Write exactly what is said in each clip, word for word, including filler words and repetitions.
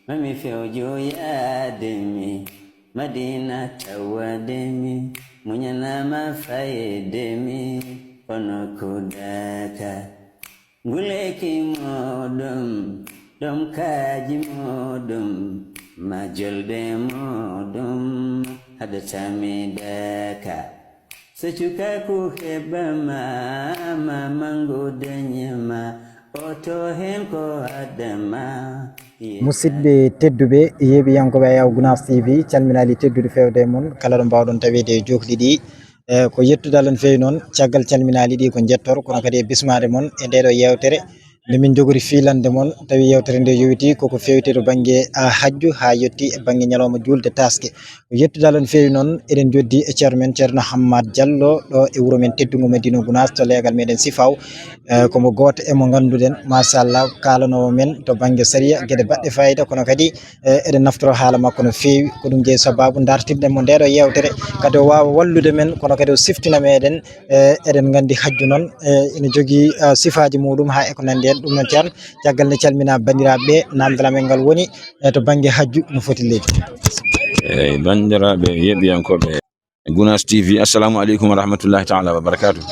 Mami fewjo yaade mi, Madina tawade mi, muñanama fayde mi, kono ko daka. Nguleki moɗum, ɗum kaji moɗum, majolde moɗum, haɗata mi daka. So cukaku heɓama, ma mango dañama, oto hen ko adama. Musidɓe tedduɓe, yeeɓiyankooɓe Ayaw Gunaas T V, calminaali teddude feewde e mon, kala ɗo mbaawɗon taweede e jookli ɗi. E ko yettude Allah no feewi noon, caggal calminaali ɗi ko njettor, kono kadi e bismaade mon e ndee ɗo yeewtere. Nde min njogori fiilande mon, tawi yeewtere nde yowiti koko feewti to bannge, a, hajju, haa yetti e bannge ñalawma juulde taaske. Ko yettude Allah no feewi noon, eɗen njoddi e ceerno men, Ceerno Hammad Diallo, ɗo e wuro men teddungo Madina Gunaas, to leegal meɗen Sifaw. E, ko mo gooto e mo ngannduɗen, machallah, kaalanoowo men to bannge sariya, geɗe baɗɗe fayida, kono kadi, e, eɗen naftoro haala makko no feewi. Ko ɗum jeyi sababu dartinɗen mo nde ɗo yeewtere, kadi o waawa wallude men, kono kadi o siftina meɗen. E, eɗen nganndi hajju noon, e, ene jogii, e, sifaaji muɗum haa e ko nanndi heen. Ɗum noon, ceerno, caggal nde calmina banndiraaɓe ɓe, namdal amen ngal woni, e, to bannge hajju no foti leydi. Eyi, banndiraaɓe yeeɓiyankooɓe Gunaas T V, assalamu aleykum wa rahmatullahi taala wa barakatuh.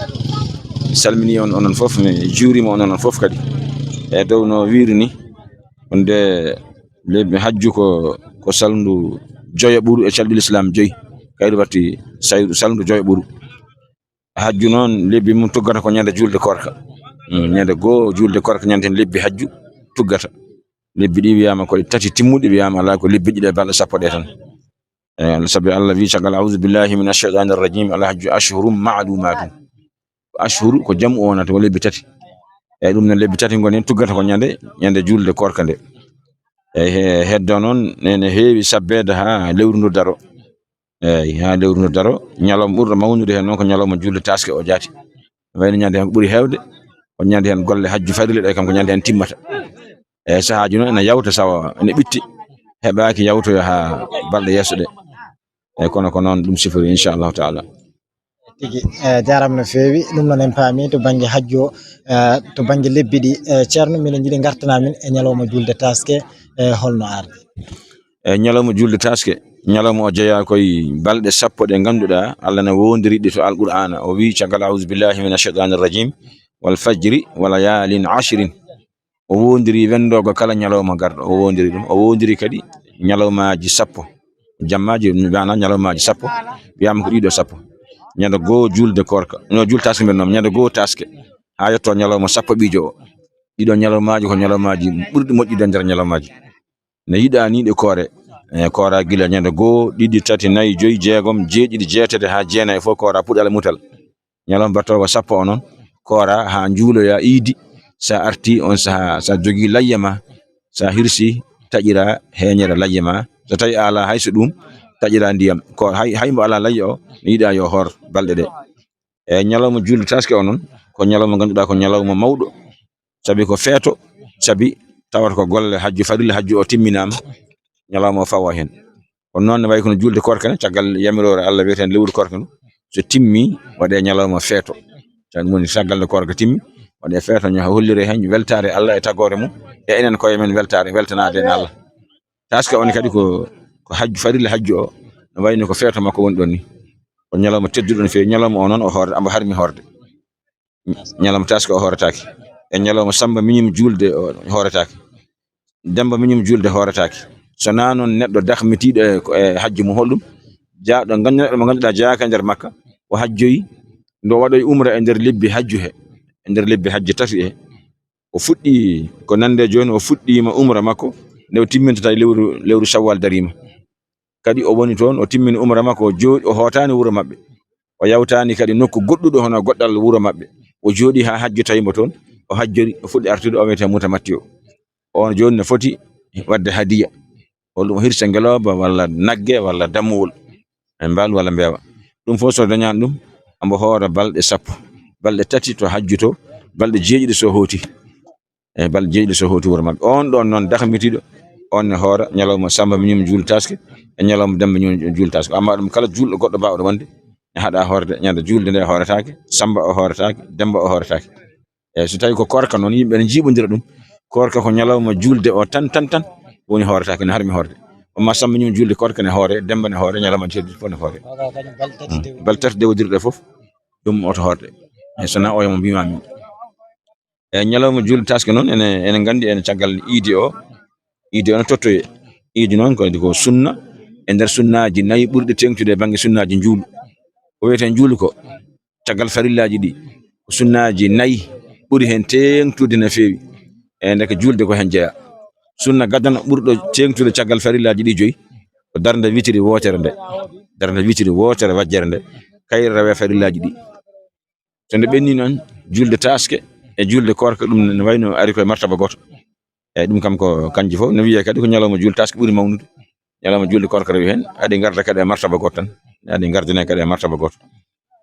Salmini on onon fof, mi juurima on onon fof kadi. E dow no wiiri ni, nde lebbi hajju ko, ko salndu joyo ɓuru e calɗi Lislaam joyi. Kayru watti say-, salndu joyo ɓuru. Hajju noon, lebbi mum tuggata ko ñande juulde koorka. Mm, ñande goo juulde koorka, ñande heen lebbi hajju tuggata. Lebbi ɗi wiyaama ko tati timmuɗi, wiyaama alaa ko lebbi ɗiɗi e balɗe sappo ɗe tan. E, sabi Allah wi caggal, "Auzu billahi min asheytani rajim, al hajju ashhurum maalumatum." Ko ashhuru ko jamu o wonata, ko lebbi tati. Eyi, ɗum noon lebbi tati ngon heen tuggata ko ñande, ñande juulde koorka nde. Eyi, he-, heddo noon ene heewi sabbeede haa lewru ndu daro. Eyi, haa lewru ndu daro, ñalawma ɓurɗo mawnude heen noon ko ñalawma juulde taaske o jaati. Wayno ñande heen ko ɓuri heewde, ko ñande heen golle hajju farilla ɗe kam ko ñande heen timmata. Eyi, sahaaji noon ene yawta, sawa ene ɓitti, heɓaaki yawtoya haa balɗe yeeso ɗe. Eyi, kono ko noon ɗum sifori, inchallahu taala. Tigi, e, jaaraama no feewi. Ɗum noon en paami to bannge hajju o, e, to bannge lebbi ɗi, e, ceerno, miɗen njiɗi ngartana min e ñalawma juulde taaske, e, holno ardi? E, ñalawma juulde taaske, ñalawma o jeyaa koye balɗe sappo ɗe ngannduɗaa Allah na woondiri ɗi to Alqur'aana. O wii caggal, "Auzu billahi min asheytani rajim, wal fajri, wa layalin ashrin." O woondiri wendoogo kala ñalawma garɗo, o woondiri ɗum. O woondiri kadi ñalawmaaji sappo. Jammaaji, maanaa ñalawmaaji sappo, wiyaama ko ɗiɗo sappo. Ñande goo juulde koorka, no juulde taaske mbiyen noon, ñande goo taaske, haa yetto ñalawma sappo ɓiijo o. Ɗiɗo ñalawmaaji ko ñalawmaaji ɓurɗi moƴƴude e nder ñalawmaaji. Ne yiɗaa ni ɗe koore. E, koora gila ñande goo, ɗiɗi, tati, nayi, joyi, jeegom, jeeɗiɗi, jeetati haa jeenayi fof koora puɗal e mutal. Ñalawma battoowo sappo o noon, koora haa njuuloyaa iidi. Sa arti on sahaa, sa jogii layya ma, sa hirsi, taƴiraa heeñere layya ma. So tawi a alaa hay so ɗum, taƴiraa ndiyam. Ko hay, hay mbo alaa layya o, mi yiɗaa yo hoor balɗe ɗe. E ñalawma juulde taaske o noon, ko ñalawma ngannduɗaa ko ñalawma mawɗo, sabi ko feeto, sabi tawata ko golle hajju farilla hajju o timminaama, ñalawma o fawa heen. Kono noon ne wayi kono juulde koorka ne, caggal yamiroore Allah wiyeten lewru koorka ndu, so timmi, waɗe ñalawma feeto. Tan woni caggal nde koorka timmi, waɗe feeto, ña hollire heen weltaare Allah e tagoore mum, e enen koye men weltaare, weltanaade en Allah. Taaske on kadi ko, ko hajju farilla hajju o, no wayno ko feeto makko woni ɗon ni. Ko ñalawma tedduɗo no feewi, ñalawma o noon o hoorde, ambo harmi hoorde. Ñalawma taaske o hooretaake. E ñalawma Samba miñum juulde o hooretaake. Demba miñum juulde hooretaake. So naa noon neɗɗo dahmitiiɗo e, e hajju mum holɗum? Jaaɗo ganndal mo ngannduɗaa jeyaaka e nder Makka, o hajjoyi, ndo waɗoyi umra e nder lebbi hajju he, e nder lebbi hajju tati he. O fuɗɗi ko nande jooni, o fuɗɗiima umra makko, nde o timmintata e lewru, lewru Shawwal dariima. Kadi o woni toon, o timmini umra makko, o jooɗi, o hootaani wuro maɓɓe. O yawtaani kadi nokku goɗɗuɗo hono goɗɗal wuro maɓɓe. O jooɗi haa hajju tawi mo toon, o hajjori, o fuɗɗi artude, o wiyetee mutamatti'o. Oon jooni ne foti waɗde hadiya. Holɗum o hirsa ngelooba walla nagge walla dammuwol. E mbaalu walla mbeewa. Ɗum fof so dañaani ɗum, ambo hoora balɗe sappo. Balɗe tati to hajju to, balɗe jeeɗiɗi so hooti. E balɗe jeeɗiɗi so hooti wuro maɓɓe. Oon ɗoon noon dahmitiiɗo, oon ne hoora ñalawma Samba miñum juultaske, e ñalawma Demba miñum juultaske. Amma ɗum kala juulɗo goɗɗo baawɗo wonde, ne haɗa hoorde, ñande juulde nde hooretaake, Samba o hooretaake, Demba o hooretaake. Eyi, so tawi ko koorka noon, yimɓe ne njiiɓondira ɗum. Koorka ko ñalawma juulde o tan, tan, tan. woni hooretaake ne harmi hoorde. Amma Samba ñum juulde koorka ne hoore, Demba ne hoore, ñalawma teddude fof ne hoore. Bal tati dewodirɗe fof ɗum oto hoorde. E sona oya mo mbimami. E ñalawma juulde taske noon ene ene nganndi ene caggal iidi o. Iidi o no tottoye. Iidi noon ko ko sunna e nder sunnaaji nayi ɓurɗi teeŋtude e bannge sunnaaji njuulu. Ko wiyetee njuulu ko caggal farillaaji ɗi ko sunnaaji nayi ɓuri heen teeŋtude no feewi. E ndeke juulde ko heen jeyaa. Sunna gadano ɓurɗo teeŋtude caggal farillaaji ɗi joyi ko darnde witiri wootere nde. Darnde witiri wootere wajjere nde kayre rewee farillaaji ɗi. So nde ɓenni noon juulde taske e juulde koorka ɗum ne wayno ari koye martaba gooto. Eyyi ɗum kam ko kanji fof no wiyee kadi ko ñalawma juulde taske ɓuri mawnude. Ñalawma juulde koorka rewi heen haɗi ngarda kadi e martaba gooto tan. Haɗi ngardine kadi e martaba gooto.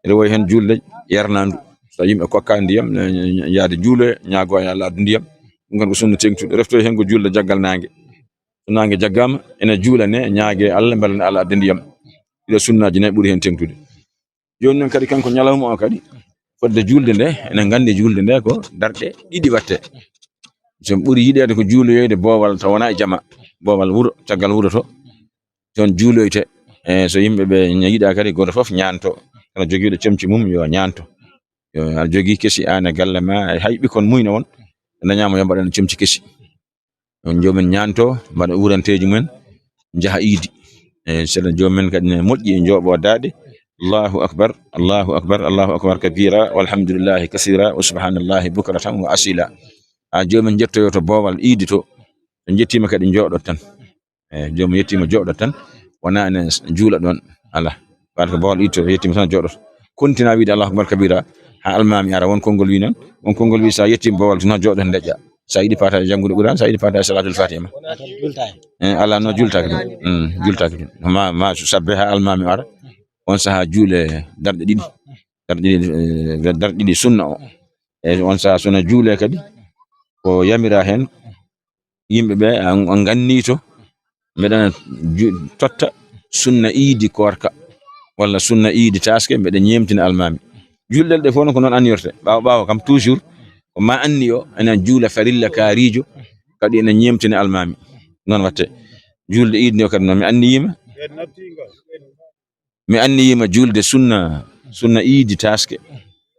Ene wayi heen juulde yarnandu so yimɓe kokka ndiyam yaade juuloya ñaago e Allah addu ndiyam. Ɗum kam ko sunna teeŋtuɗo reftoy heen ko juulde jaggal naange. So naange jaggama ene juulane ñaage Allah mbelane Allah adda ndiyam. Ɗiɗo sunnaaji nayi ɓuri heen teeŋtude. Jooni noon kadi kanko ñalawma o kadi fodde juulde nde enen nganndi juulde nde ko darɗe ɗiɗi watte. So ɓuri yiɗeede ko juuloyoyde boowal taw wonaa e jama boowal wuro caggal wuro to toon juuloyte. E so yimɓe ɓe yiɗaa kadi gooto fof ñaanto kala jogiiɗo comci mum yo ñaanto. Yo aɗa jogii kesi aan e galle ma hay ɓikkon muyno won dañaama yo mbaɗan comci kesi. On joomen ñaanto mbaɗa wuuranteeji mumen njaha iidi. E seɗa joomen kadi ne moƴƴi e njooɓo daaɗe. Allahu akbar. Allahu akbar. Allahu akbar kabira walhamdulillahi kasira wa subhanallahi bukratan wa asila. Ha joomen njettoyo to boowal iidi to. So njettiima kadi njooɗo tan. E joomen yettiima jooɗo tan wona ene juula ɗoon. Ala waɗa ko boowal iidi to yettiima tan jooɗoto. Kontina wiide Allahu akbar kabira ha almami ara won konngol wi noon. Won konngol wi sa yettiima boowal tun ha jooɗoto ndeƴƴa. Sa yiɗi pata e janngude Qur'an sa yiɗi pata e salatul fatiha ma. Ala no jultaki ɗum. Jultaki ɗum ma ma sabbe ha almami ara. On saha juule darɗe ɗiɗi darɗe ɗiɗi darɗe ɗiɗi sunna o. E on saha sona juule kadi ko yamira heen. Yimɓe ɓe a ngannito mbeɗana totta sunna iidi koorka walla sunna iidi taske mbeɗa ñeemtina almami. Julɗel ɗe fof noon ko noon anniyorte ɓaawo ɓaawo kam toujours ko ma anniyo enen juula farilla kaarijo kadi enen ñeemtina almami. Noon watte julde iidi nde kadi noon mi anniyima. Mi anniyima julde sunna sunna iidi taske.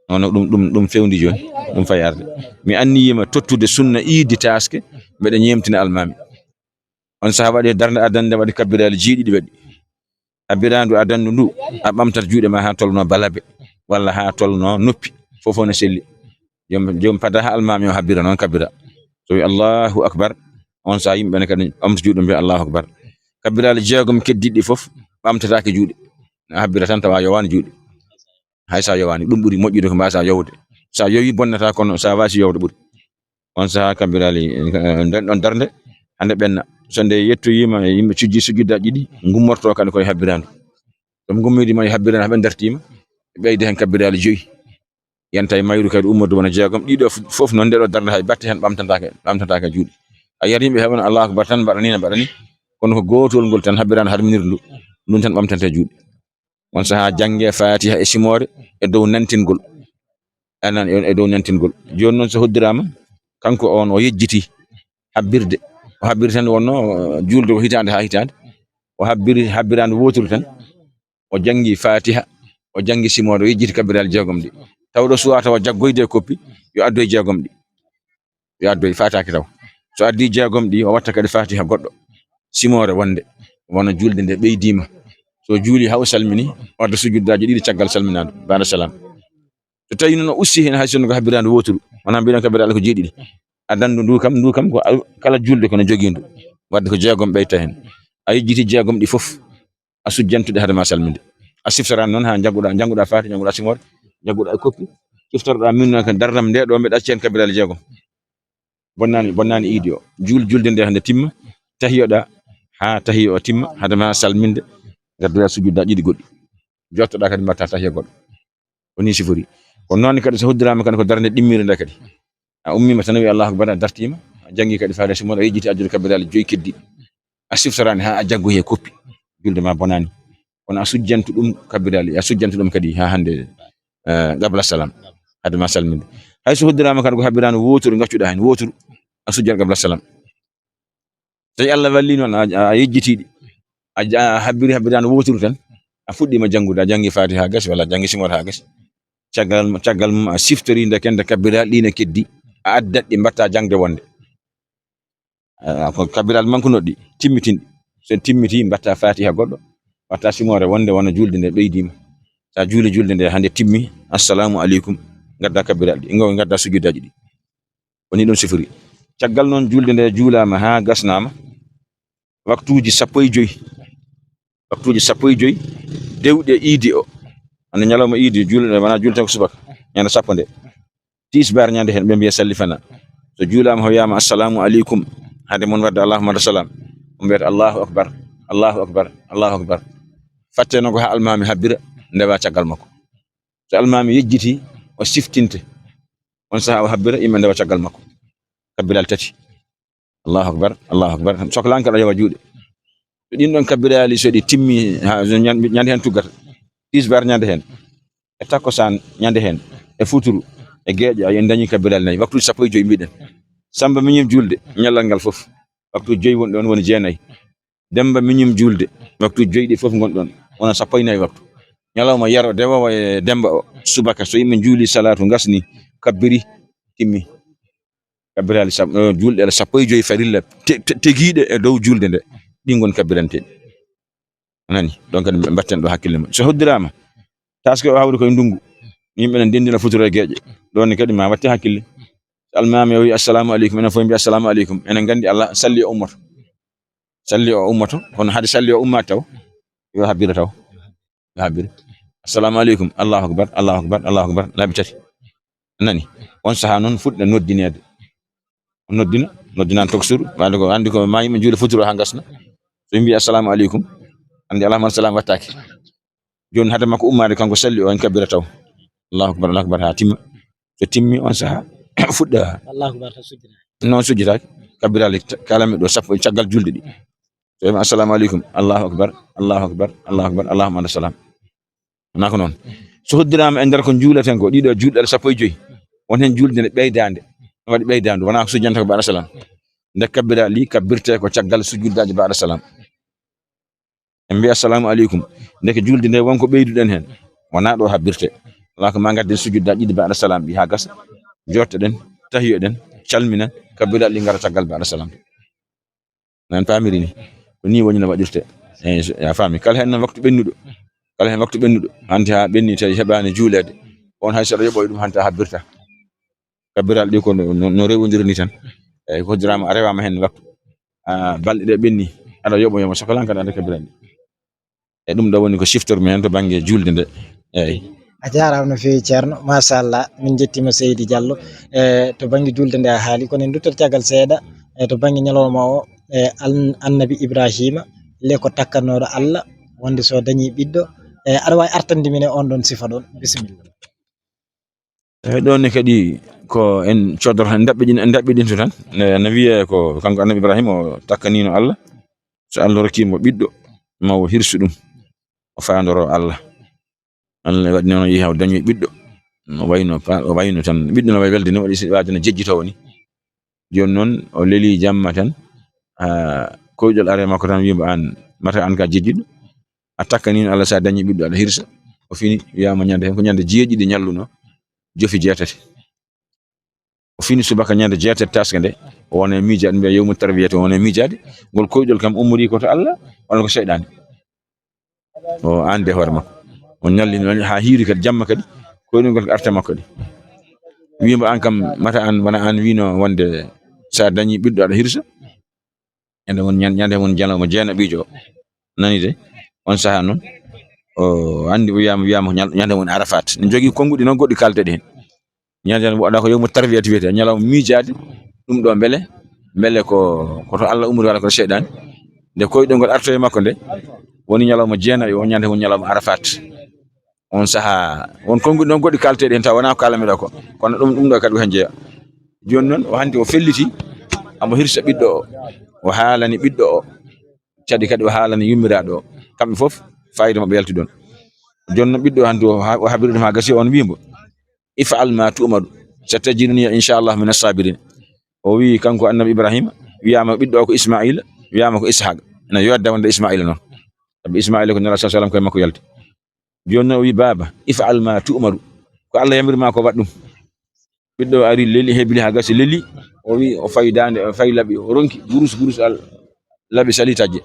Ono ɗum ɗum ɗum fewndi joni ɗum fay arde. Mi anniyima tottude sunna iidi taske mbeɗa ñeemtina almami. On saha waɗi darnde adannde waɗi kabbiraali jeeɗiɗi waɗi. A birandu adanndu ndu a ɓamtat juuɗe ma ha tolno balabe walla ha tolno noppi fof fof ne selli. Joom joom pada ha almami o habbira noon kabbira. So wi Allahu akbar. On saha yimɓe ne kadi ɓamta juuɗe mbiya Allahu akbar. Kabbiraali jeegom keddiɗɗi fof ɓamtatake juuɗe. A habbira tan tawa yowani juuɗe. Hay sa yowani ɗum ɓuri moƴƴude ko mbasa yowde. Sa yowi bonnata kono sa wasi yowde ɓuri. On saha kabbiraali nden ɗon darnde hande ɓenna. So nde yettoyima e yimɓe cujji sujjudaji ɗiɗi gummorto kadi koye habbirandu. Ɗum gummidi ma e habbirandu haɓe dartima ɓeyde hen kabbiraali joyi. Yanta e mayru kadi ummodu wona jeegom ɗiɗo fof noon nde ɗo darnde hay batte hen ɓamtatake ɓamtatake juuɗe. A yiyat yimɓe heɓana Allahu akbar tan mbaɗani ne mbaɗani. Kono ko gotol ngol tan habbirano harminirdu ndun tan ɓamtante juuɗe. On saha jannge fatiha e simoore e dow nantingol. Anan e dow nantingol. Joni noon so hoddirama kanko on o yejjiti habbirde. O habbiri tan wonno julde ko hitande ha hitande. O habbiri habbirande woturu tan. O janngi fatiha o janngi simoore o yejjiti kabbiraali jeegom ɗi. Taw ɗo suwa tawa jaggoyde e koppi yo addoy jeegom ɗi. Yo addoy fataki taw so addi jeegom ɗi o watta kadi fatiha goɗɗo. Simoore wonde wona julde nde ɓeydima. So juuli haw salmini wadda sujuddaji ɗiɗi caggal salminadu bada salam. So tawi noon o usti hen hay sonno ko habbirande woturu wona mbiɗon kabbiraɗo ko jeeɗiɗi. A dandu ndu kam ndu kam ko kala julde kono jogindu wadde ko jeegom ɓeyta hen. A yejjiti jeegom ɗi fof a sujjantuɗe hade ma salminde. A siftorani noon ha jagguɗa jannguɗa fati jannguɗa simoore jagguɗa e koppi. Ciftoroɗa min noon ko darnam nde ɗo mbeɗa acci hen kabbiraali jeegom. Bonnani bonnani iidi o juul julde nde hande timma. Tahiyoɗa ha tahiyo o timma hade ma salminde. Gaddoya sujudda ɗiɗi goɗɗi jottoɗa kadi mbatta tahiya goɗɗo. Ko ni sifori. Ko noon kadi so hoddirama kadi ko darnde ɗimmire nde kadi. A ummima tan wi Allahu akbar a dartima a janngi kadi fatiha simoore a yejjiti addude kabbiraali joyi keddiɗi. A siftorani ha a jaggoyi e koppi. Julde ma bonani. Kono a sujjantu ɗum kabbiraali a sujjantu ɗum kadi ha hande. Qabla salam. Hade ma salminde. Hayso hoddirama kadi ko habbirano woturu gaccuɗa hen woturu a sujjan qabla salam. Tawi Allah walli noon, a, a yejjitiiɗi. A ja-, a habbiri, habbiraano wooturu tan. A fuɗɗiima janngude, a janngi Faatiha haa gasi, walla a janngi simoore haa gasi. Caggal, caggal mum a siftori nde kende kabbiraaɗi ɗi ne keddi. A addat ɗi, mbaɗta jaŋde wonde. Ah, ko kabbiraaɗi mankunoɗi, timmitinɗi. So en timmiti, mbaɗta Faatiha goɗɗo, mbaɗta simoore wonde wona juulde nde ɓeydiima. So a juuli juulde nde, hande timmi, assalamu aleykum, ngadda kabbiraaɗi ɗi, ngo ngadda sujudaaji ɗi. Woni ɗum sifori. Caggal noon juulde nde juulaama haa gasnaama, waktuuji sappo e joy. Waktuuji sappo e joy dewɗe iidi o. Hande ñalawma iidi, juulde, wona juulde tan ko subaka. Ñande sappo nde. Tisbaar ñande heen, ɓe mbiya salli fana. So juulaama, o wiyaama, "Assalamu aleykum." Hade mon wadde "Allahumma salam", o mbiyata, "Allahu akbar, Allahu akbar, Allahu akbar." Fatte noon ko haa almaami habbira, ndewa caggal makko. So almaami yejjiti, o siftinte. On sahaa o habbira, yimɓe ndewa caggal makko. Kabbiraali tati. Allahu akbar, Allahu akbar. Soklaanke aɗa yowa juuɗe. So ɗin ɗon kabbiraali, so ɗi timmi, ha, so ñan-, ñande heen tuggata. Tisbaar ñande heen. E takkusaan ñande heen. E futuru. E geeƴe, a en dañi kabbiraali nayi. Waktuuji sappo e joy mbiɗen. Samba miñum juulde, ñallal ngal fof. Waktuuji joy woni ɗon, woni jeenayi. Demba miñum juulde. Waktuuji joy ɗi fof ngon ɗon. Wona sappo e nayi waktu. Ñalawma yero, dewowo e Demba o. Subaka, so yimɓe juuli salaatu, ngasni, kabbiri, timmi. Kabbiraali sap-, eh, juulɗe aɗa sappo e joy farilla te-, te-, tegiiɗe e dow juulde nde. Ɗin ngon kabbiranteeɗi. A nani? Ɗon kadi mbatten ɗo hakkille mum. So hoddiraama, taske o hawri koye ndungu. Yimɓe ne ndenndina futuro e geeƴe. Ɗon ne kadi ma watte hakkille. So almaami o wi, "Assalamu aleykum," enen fof mbi, "Assalamu aleykum." Enen nganndi Allah salli o ummoto. Salli o ummoto. Kono hade salli o ummaade taw, yo habbiro taw. Ɓe habbiri. "Assalamu aleykum." "Allahu akbar, Allahu akbar, Allahu akbar." Laabi tati. Nani? On sahaa noon fuɗɗa noddineede. O noddina, noddinaan tokosuru. Waande ko, anndi ko ma yimɓe juule futuro haa ngasna. So ɓe mbi, "Assalamu aleykum," anndi Allahumma salam wattaake. Jooni hade makko ummaade, kanko salli o en kabbira taw. "Allahu akbar, Allahu akbar," haa timma. So timmi on sahaa fuɗɗa. Allahu akbar, tan sujjata. Noon sujjataake. Kabbiraali t-, kala mi ɗo sappo caggal julde ɗi. So wiima, "Assalamu aleykum." "Allahu akbar, Allahu akbar, Allahu akbar, Allahumma anta salam." Wonaa ko noon. So hoddiraama e nder ko njuuleten ko, ɗiɗo juulɗe sappo e joy, won heen juulde nde ɓeydaande. No waɗi ɓeydaande, wonaa ko sujjanta ko baɗa salam. Nde kabbiraali ɗi kabbirte ko caggal sujjuddaaji baɗa salam. En mbiya, "Assalamu aleykum." Ndeke juulde nde won ko ɓeyduɗen heen. Wonaa ɗo habbirte. Alaa ko ma ngadden sujjuddaaji ɗiɗi baɗa salam ɗi haa gasa. Jooɗtoɗen, tahiyoɗen, calminen, kabbiraali ɗi ngara caggal baɗa salam. Nan paamiri ni. Ko ni woni no waɗirte. Eyi, so, a faami. Kala heen noon waktu ɓennuɗo. Kala heen waktu ɓennuɗo. Hanti haa ɓenni tawi heɓaani juuleede. On hay so aɗa yoɓoya ɗum hanti a habbirta. Kabbiraali ɗi ko no, no, no rewondiri ni tan. Eyi, ko hoddiraama a rewaama heen waktu. A, balɗe ɗe ɓenni. Aɗa yoɓoya mo sokalan kadi aɗa kabbiraali. E ɗum ɗo woni ko siftormi heen to bannge juulde nde. Eyi. A jaaraama no feewi, Ceerno. Machallah, min njettiima Seydi Diallo. E, to bannge juulde nde a haali, kono en nduttat caggal seeɗa. E, to bannge ñalawma o, e, an-, annabi Ibrahima, le ko takkanooɗo Allah, wonde so dañii ɓiɗɗo. E, aɗa waawi artande min e on ɗon sifa ɗon. Bisimilla. Eyi, ɗo ne kadi ko en codorto, en ndaɓɓiɗin-, en ndaɓɓiɗinto tan. Ne, ne wiyee ko kanko annabi Ibrahima o takkaniino Allah. So Allah rokkii mo ɓiɗɗo, ma o hirsu ɗum. O faandoro Allah. Allah waɗi noon, yehi o dañi ɓiɗɗo. No wayno pa-, o wayno tan. Ɓiɗɗo no wayi welde ni, waɗi si waade no jejjitoowo ni. Jooni noon o leli jamma tan. Haa koyɗol are makko tan wiimo, "Aan, mata aan ka jejjitɗo. A takkaniino Allah, so a dañi ɓiɗɗo aɗa hirsa." O fini, wiyaama ñande heen ko ñande jeeɗiɗi ñalluno. Jofi jeetati. O fini subaka ñande jeetati taske nde. O wona e miijaade, mbiya yowmu tarwiyati, o wona e miijaade. Ngol koyɗol kam ummorii ko to Allah, walla ko seyɗaane. O andi e hoore makko. O ñalli noon haa hiiri kadi, jamma kadi, koyɗol ngol ko arte makko kadi. Wiimo, "Aan kam, mata aan, wona aan wiino wonde so a dañi ɓiɗɗo aɗa hirsa?" Ñande won, ñan-, ñande won ñalawma jeenaɓiijo o. Nani de? On sahaa noon, o andi o wiyaama, wiyaama ko ñal-, ñande won Arafat. Ne jogii konnguɗi noon goɗɗi kaalteɗi heen. Ñande tan waɗa ko yowmu tarwiyati wiyetee, ñalawma miijaade. Ɗum ɗo mbele, mbele ko, ko to Allah umri walla ko to seyɗaani. Nde koyɗol ngol artoyi makko nde, woni ñalawma jeenayi o, ñande won ñalawma Arafat. On sahaa, won konnguɗi noon goɗɗi kaalteɗi heen tawa wonaa ko kaalamiɗo ko. Kono ɗum, ɗum ɗo kadi ko heen jeyaa. Jooni noon o hanti o felliti, amo hirsa ɓiɗɗo o. O haalani ɓiɗɗo o. Kadi kadi o haalani yummiraaɗo o. Kamɓe fof, fayida maɓɓe yalti ɗoon. Jooni noon ɓiɗɗo o hanti o ha-, o habiri ɗum haa gasi, on wii mbo, "If'al ma tu'maru, satajiduni inchallah mina sabirin." O wii kanko annabi Ibrahima, wiyaama ɓiɗɗo o ko Ismaila, Wiyaama ko Ishaaq, ina yodda wonde Ismaila noon. Sabi Ismaila ko Nela sallam koye makko yalti. Jooni noon o wi, "Baaba, if'al ma tu'maru." Ko Allah yamiri ma ko, waɗ ɗum. Ɓiɗɗo o ari, leli, hebli haa gasi, leli. O wi, o fawi daande, o fawi laɓi, o ronki gurus, gurus al-, laɓi sali tajje.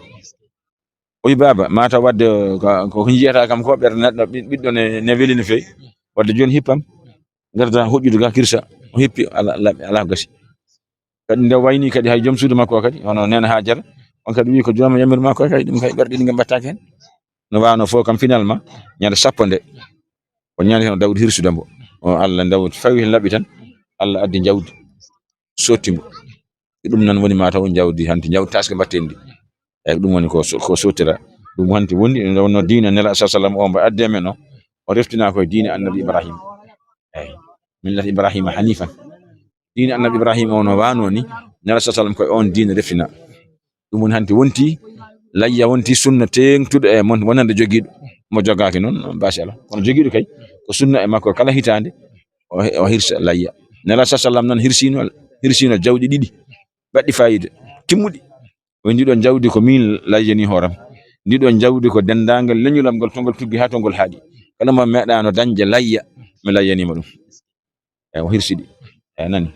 O wi, "Baaba, mataw wadde ko, ko, ko njiyata kam ko, ɓernde neɗɗo, ɓi-, ɓiɗɗo ne, ne weli no feewi. Wadde jooni hippam, ngarda hoƴƴude ga kirsa." O hippi, ala, ala, ala ko gasi. Kadi nde wayni kadi hay joom suudu makko o kadi, hono Neene Hajara, on kadi wi ko joom yamir makko kay, ɗum kay ɓerɗe ɗiɗi ngam mbattaaki heen. No waawno fof kam, finalement, ñande sappo nde, o ñande heen o dawdi hirsude mbo. O Allah dawdi fawi heen laɓi tan, Allah addi jawdi, sotti mbo. Ko ɗum noon woni mataw jawdi hanti, jawdi taske mbatten ndi. Eyi, ko ɗum woni ko so-, ko sottira. Ɗum hanti woni, nde wonno diina Nela sa sallam o mbo adde men o, o reftina koye diina Annabi Ibrahima. Eyi, millat Ibrahima hanifan. Diina Annabi Ibrahima o no waano ni, Nela sa sallam koye on diina reftina. Ɗum woni hanti wonti layya, wonti sunna teeŋtuɗo e mon, wonande jogiiɗo. Mo jogaaki noon, baasi alaa. Kono jogiiɗo kay, ko sunna e makko kala hitaande, o he-, o hirsa layya. Nela sa sallam noon hirsino, hirsino jawɗi ɗiɗi, baɗɗi faayiida, timmuɗi. O wi, "Ndiɗo jawdi ko min layyani hooram. Ndiɗo jawdi ko denndaangal leñol am ngol, to ngol tuggi haa to ngol haaɗi. Kala mo meeɗaano dañde layya, mi layyaniima ɗum." Eyi, o hirsiɗi. Eyi, nani.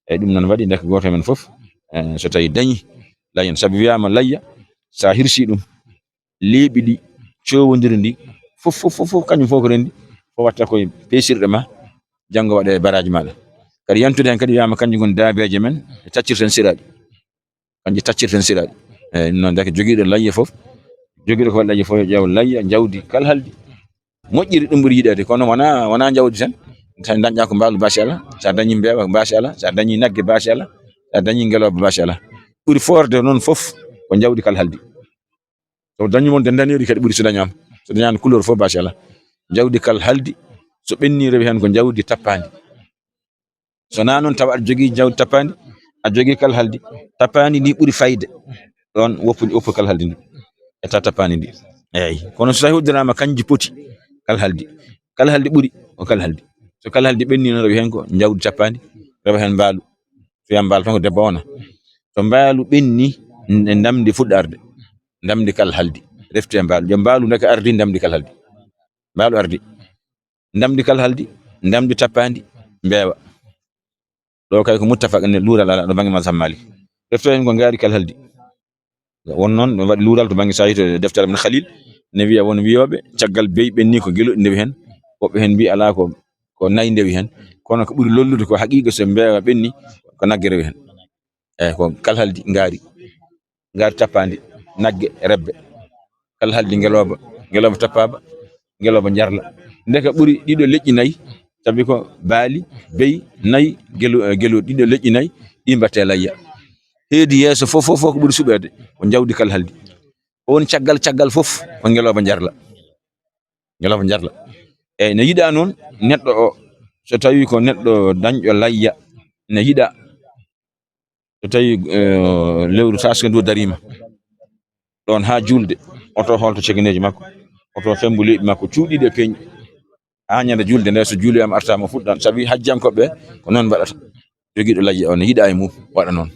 Eyi, ɗum noon waɗi ndeke gooto men fof, eyi, so tawi dañi layyan. Sabi wiyaama layya, so a hirsi ɗum, leeɓi ɗi, cowondiri ndi, fof, fof, fof, fof, kañum fof ko renndi, fof watta koye peesirɗe ma, janngo waɗa e baraaji maaɗa. Kadi yantude heen kadi wiyaama kanjum ngoni daabeeje men, e taccirten siraaɗi. Kanjum taccirten siraaɗi. Eyi, ɗum noon ndeke jogiiɗo layya fof, jogiiɗo ko waɗi layya fof, yo ƴeew layya, jawdi kala haldi. Moƴƴiri ɗum ɓuri yiɗeede, kono wona, wona jawdi tan. Sa dañƴa ko mbaalu, baasi alaa. Sa dañi mbeewa, baasi alaa. Sa dañi nagge, baasi alaa. Sa dañi ngelooba, baasi alaa. Ɓuri foorde noon fof ko jawdi kala haldi. So dañi mon denndaneeri kadi ɓuri so dañaama. So dañaano couleur fof, baasi alaa. Jawdi kala haldi, so ɓenni rewi heen ko jawdi tappaandi. So naa noon tawa aɗa jogii jawdi tappaandi, aɗa jogii kala haldi. Tappaandi ndi ɓuri fayde. Ɗoon woppu, woppu kala haldi ndi. Etta tappaandi ndi. Eeyi. Kono so tawi uddiraama kanji poti, kala haldi. Kala haldi ɓuri, ko kala haldi. So kala haldi ɓenni noon, rewi heen ko jawdi tappaandi, rewa heen mbaalu. So wiyaama mbaalu tan ko debbo wona. So mbaalu ɓenni, n-, ndamndi fuɗɗa arde. Ndamndi kala haldi. Refti e mbaalu. Yo mbaalu ndeke ardi, ndamndi kala haldi. Mbaalu ardi. Ndamndi kala haldi, ndamndi tappaandi, mbeewa. Ɗo kay ko muttafaq ne luural alaa ɗo bannge mazhab Malik. Refto heen ko ngaari kala haldi. Won noon, ɗum waɗi luural to bannge Sahih to deftere men Khalil, ne wiya won wiyooɓe, caggal beyi ɓenni ko geloɗi ndewi heen, woɓɓe heen mbiyi alaa ko, ko nayi ndewi heen. Kono ko ɓuri lollude ko haqiiqa so mbeewa ɓenni, ko nagge rewi heen. Eeyi, ko kala haldi ngaari. Ngaari tappaandi, nagge, rebbe. Kala haldi ngelooba, ngelooba tappaaba, ngelooba njarla. Ndeke ɓuri ɗiɗo leƴƴi nayi, sabi ko baali, beyi, nayi, gelu-, eh, gelu-, ɗiɗo leƴƴi nayi, ɗi mbaɗte layya. Heedi yeeso fof, fof, fof ko ɓuri suɓeede, ko jawdi kala haldi. Ko woni caggal, caggal fof, ko ngelooba njarla. Ngelooba njarla. Eeyi, ne yiɗaa noon, neɗɗo o, so tawii ko neɗɗo dañɗo layya, ne yiɗaa so tawi, eh, lewru taske ndu dariima ɗoon haa juulde, oto holto cegeneeji makko, oto femmbu leeɓi makko, cuuɗiiɗi e peeñu. Haa ñande juulde nde, so juuloyaama artaama, o fuɗɗan. Sabi hajjankoɓe ko noon mbaɗata. Jogiiɗo layya o ne yiɗaa e mum waɗa noon.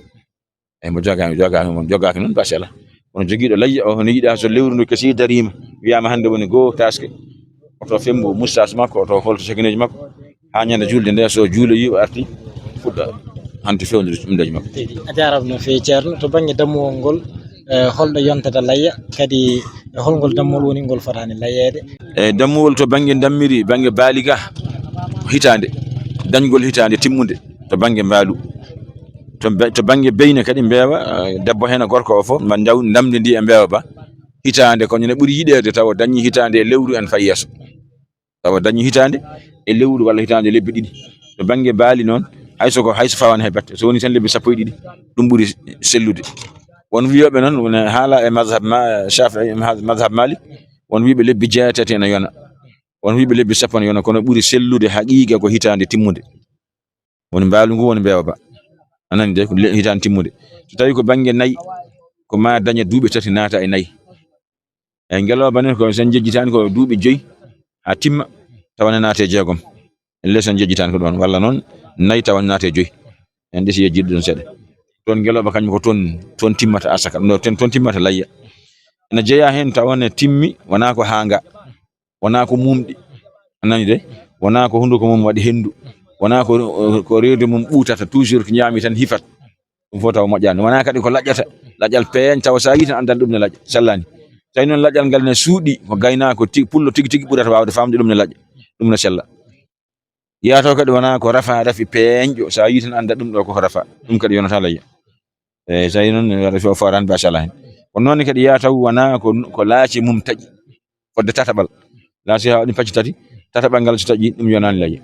Eyi, mo jogaaki, jogaaki, mo jogaaki noon, baasi alaa. Kono jogiiɗo layya o, hono yiɗaa so lewru ndu kesi dariima, wiyaama hannde woni goo taske, oto femmbu mustaas makko, oto holto cegeneeji makko, haa ñande juulde nde, so juuloyii o arti, fuɗɗa hanti fewndo ɗum dañi makko. A jaaraama no feewi, Ceerno. To bannge dammuwol ngol, eh, holɗo yontata layya, kadi e holngol dammuwol woni ngol fotaani layyeede? E dammuwol to bannge dammiri, bannge baaliga, hitaande, dañgol hitaande timmunde to bannge mbaalu. To be-, to bannge beyne kadi mbeewa, eh, debbo heen e gorko o fof, ma ndaw-, ndamde ndi e mbeewa ba. Hitaande ko ñande ɓuri yiɗeede tawa dañi hitaande e lewru en fay yeeso. Tawa dañi hitaande e lewru walla hitaande e lebbi ɗiɗi. To bannge baali noon, hay so ko, hay so fawaani hay batte, so woni tan lebbi sappo e ɗiɗi, ɗum ɓuri sellude. Won wiyooɓe noon, wona haala e mazhab ma-, Shafi'i, mazhab Malik, won wiyɓe lebbi jeetati ene yona. Won wiyɓe lebbi sappo ene yona, kono ɓuri sellude haqiiqa ko hitaande timmunde. Woni mbaalu ngu, woni mbeewa ba. A nani de, ko le-, hitaande timmude. So tawi ko bannge nayi, ko ma daña duuɓi tati naata e nayi. Eyi, ngelooba ne, ko sen jejjitaani ko duuɓi joyi haa timma, tawa ne naate jeegom. Ellee sen jejjitaani ko ɗoon, walla noon nayi tawa ne naate joyi. En ɗesi yejjitde ɗum seeɗa. Toon ngelooba kañum ko toon, toon timmata asaka, no toon, toon timmata layya. Ene jeyaa heen tawa ne timmi, wonaa ko haanga, wonaa ko muumɗi. A nani de? Wonaa ko hunnduko mum waɗi henndu. Wonaa ko, ko reedu mum ɓuutata, toujours ko ñaami tan hifat. Ɗum fof tawa moƴƴaani. Wonaa kadi ko laƴƴata, laƴƴal peeñ, tawa so a yii tan anndan ɗum ne laƴƴa, sellaani. Tawi noon laƴƴal ngal ne suuɗi, ko gaynaako ti-, pullo tigi tigi ɓurata waawde faamde ɗum ne laƴƴa, ɗum ne sella. Yaa taw kadi wonaa ko rafa rafi peeñɗo, so a yii tan annda ɗum ɗo koko rafa, ɗum kadi yonata layya. Eeyi, so a yii noon, rafi o fooraani, machallah heen. Kono noon kadi yaa taw wonaa ko, ko laaci mum taƴi, fodde tataɓal. Laaci haa waɗi pacci tati, tataɓal ngal so taƴi, ɗum yonaani layya.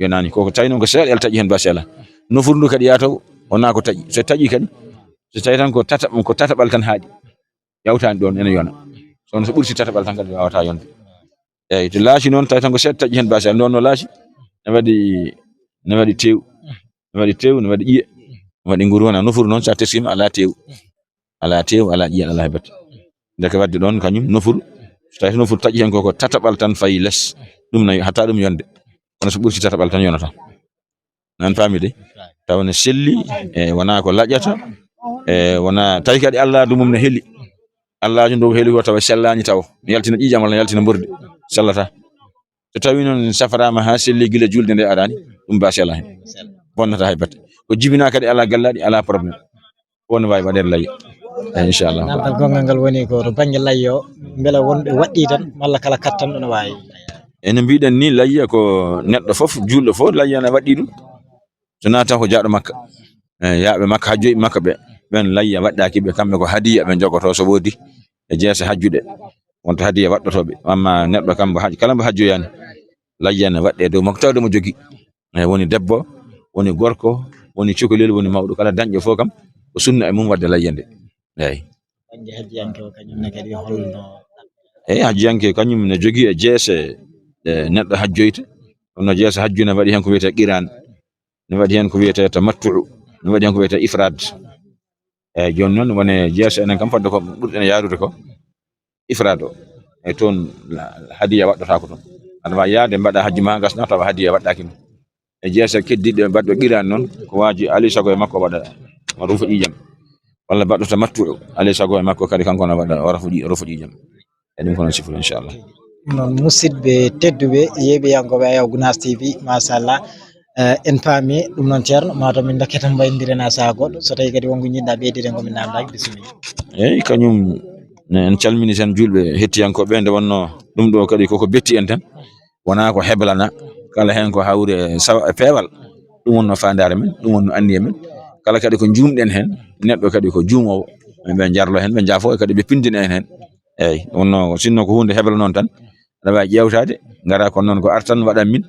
Yonaani, ko, ko tawi noon ko seeɗa el taƴi heen, machallah. Nofuru ndu kadi yaa taw wonaa ko taƴi. So taƴi kadi, so tawi tan ko tata-, ko tataɓal tan haaɗi, yawtaani ɗoon, ene yona. Kono so ɓurti tataɓal tan kadi waawataa yonde. Eeyi, to laaci noon, tawi tan ko seeɗa taƴi heen, machallah. Noon no laaci, ne waɗi, ne waɗi tew, ne waɗi tew, ne waɗi ƴiye, ne waɗi nguru, wona nofuru noon, so a teskiima, alaa tew. Alaa tew, alaa ƴiye, alaa heɓat. Ndeke waɗde ɗoon kañum nofuru, so tawi nofuru taƴi heen ko, ko tataɓal tan fayi les, ɗum nayi, hatta ɗum yonde. Kono so ɓurti tataɓal tan yonata. Nan faami de? Tawa ne selli, e wonaa ko laƴƴata, e wonaa, tawi kadi Alladu mum ne heli. Alladu ndu heli ko tawa sellaani taw. Ne yaltina ƴiiƴam walla ne yaltina mbordi. Sellata. So tawi noon safaraama haa selli gila julde nde araani, ɗum ba sela heen. Bonnata hay batte. Ko jibinaa kadi alaa gallaaɗi, alaa problème. Ko ne waawi waɗeede layya. Eeyi, inchallah. Namdal gongal ngal woni ko to bannge layya o, mbela wonɓe waɗɗii tan, malla kala kattanɗo no waawi? E no mbiɗen ni, layya ko neɗɗo fof, juulɗo fof, layya ne waɗɗii ɗum. So naata ko jaaɗo Makka. Eeyi, yaaɓe Makka, hajjoyɓe Makka ɓe, ɓen layya waɗɗaaki ɓe, kamɓe ko hadiya ɓe njogotoo so woodi. E jeese hajjuɗe, wonta hadiya waɗɗotooɓe. Amma neɗɗo kam mbo haj-, kala mbo hajjoyaani, layya ne waɗɗee dow makko, tawde mo jogii. E woni debbo, woni gorko, woni cukalel, woni mawɗo, kala dañƴo fof kam, ko sunna e mum waɗde layya nde. Eeyi. Bannge hajjiyanke o kañum ne kadi holno? Eeyi, hajjiyanke kañum ne jogii e jeese ɗe neɗɗo hajjoyta. Kono jeese hajju ne waɗi heen ko wiyetee qiraan, ne waɗi heen ko wiyetee tamattu'u, ne waɗi heen ko wiyetee ifraad. Eeyi, jooni noon woni jeese enen kam fodde ko ɓurɗen yaarude ko ifraad o. E toon la-, hadiya waɗɗotaako toon. Aɗa waawi yaade mbaɗa hajju ma gasna tawa hadiya waɗɗaaki ma. E jeese keddiiɗe mbaɗɗo qiraan noon, ko waaji alaa sago e makko waɗa rufu ƴiiƴam. Walla mbaɗɗo tamattu'u, alaa sago e makko kadi kanko na waɗa o rufu ƴi-, rufu ƴiiƴam. E ɗum ko noon sifori, inchallah. Noon, musidɓe tedduɓe, yeeɓiyankooɓe Ayaw Gunaas T V, machallah. Eh, en paami ɗum noon, Ceerno, maa to min ndokke tan mbayndire na saha goɗɗo. So tawi kadi wonko njiɗɗa ɓeydude, ko min namdaaki, bisimilla. Eeyi, kañum ne en calmini tan juulɓe hettiyankooɓe, nde wonno ɗum ɗo kadi koko betti en tan. Wonaa ko heblana, kala heen ko hawri e sawa-, e peewal. Ɗum wonno faandaare men, ɗum wonno anniya men. Kala kadi ko njuumɗen heen, neɗɗo kadi ko juumoowo, ɓe njarlo heen, ɓe njaafo kadi, ɓe pindina en heen. Eeyi, ɗum wonno, sinno ko huunde hebla noon tan, aɗa waawi ƴeewtaade, ngara ko noon ko artan waɗan min.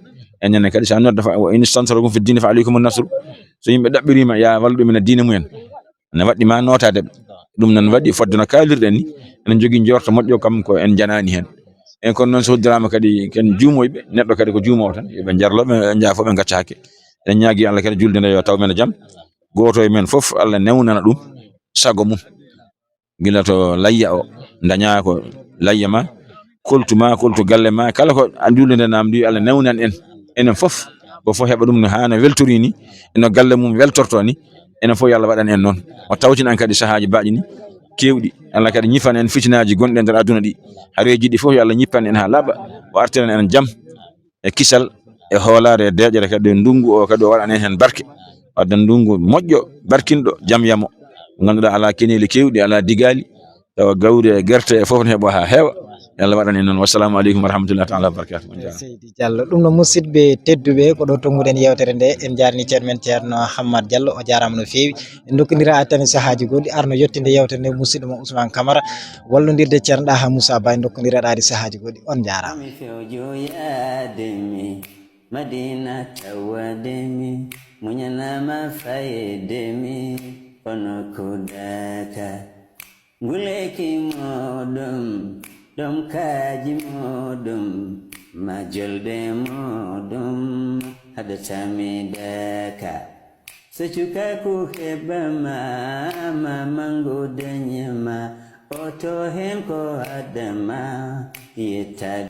Enen kadi, so a nodda fa, "Wa in istansarakum fi dini fa alaykum nasru." So yimɓe ɗaɓɓiriima, ya wallu ɗumen e diine mumen. Ne waɗɗi ma nootaade ɓe. Ɗum noon waɗi fodde no kaalirɗen ni, enen njogii njoorto moƴƴo kam ko en njanaani heen. En kono noon so hoddiraama kadi ken juumoyɓe, neɗɗo kadi ko juumoowo tan, yo ɓe njarlo, ɓe njaafo, ɓe ngacca hakke. Eɗen ñaagii Allah kadi julde nde yo taw men e jam. Gooto e men fof Allah newnana ɗum sago mum. Gila to layya o, dañaa ko layya ma, koltu ma, koltu galle ma, kala ko a juulde nde namdi, Allah newnan en, enen fof, ko fof heɓa ɗum no haana weltori ni, e no galle mum weltorto ni, enen fof yo Allah waɗan en noon. O tawtinan kadi sahaaji baaɗi ni, keewɗi. Allah kadi ñifan en fitinaaji gonɗi e nder aduna ɗi. Hareeji ɗi fof yo Allah ñippan en haa laaɓa, o artiran en jam. E kisal, e hoolaare, e deeƴere kadi, ndunngu o kadi o waɗan en heen barke. Wadde ndunngu moƴƴo, barkinɗo, jam yamo. Mo ngannduɗaa alaa keneeli keewɗi, alaa digaali, tawa gawri e gerte e fof ne heɓo haa heewa. Yo Allah waɗan en noon. Wassalamu aleykum wa rahmatullahi taala wa barakatuh. On njaaraama. Seydi Diallo, ɗum no musidɓe tedduɓe, ko ɗo tonnguɗen yeewtere nde. En njaarni ceerno men Ceerno Hammad Diallo, o jaaraama no feewi. En ndokkondira tan sahaaji goɗɗi, arno yettinde yeewtere nde musidɗo mo Ousmane Camara, wallondirde Ceerno Ɗaha Moussa Ba, en ndokkondira ɗaadi sahaaji goɗɗi. On njaaraama. Mi fewjo yaade mi Madina tawade mi, muñanama fayde mi, kono ko daka. Nguleki muɗum, ɗom kaaji muɗum, ma jolde muɗum, haɗata mi daka. So cukaku heɓama, ma mangu dañama, oto hen ko haɗama, yettade.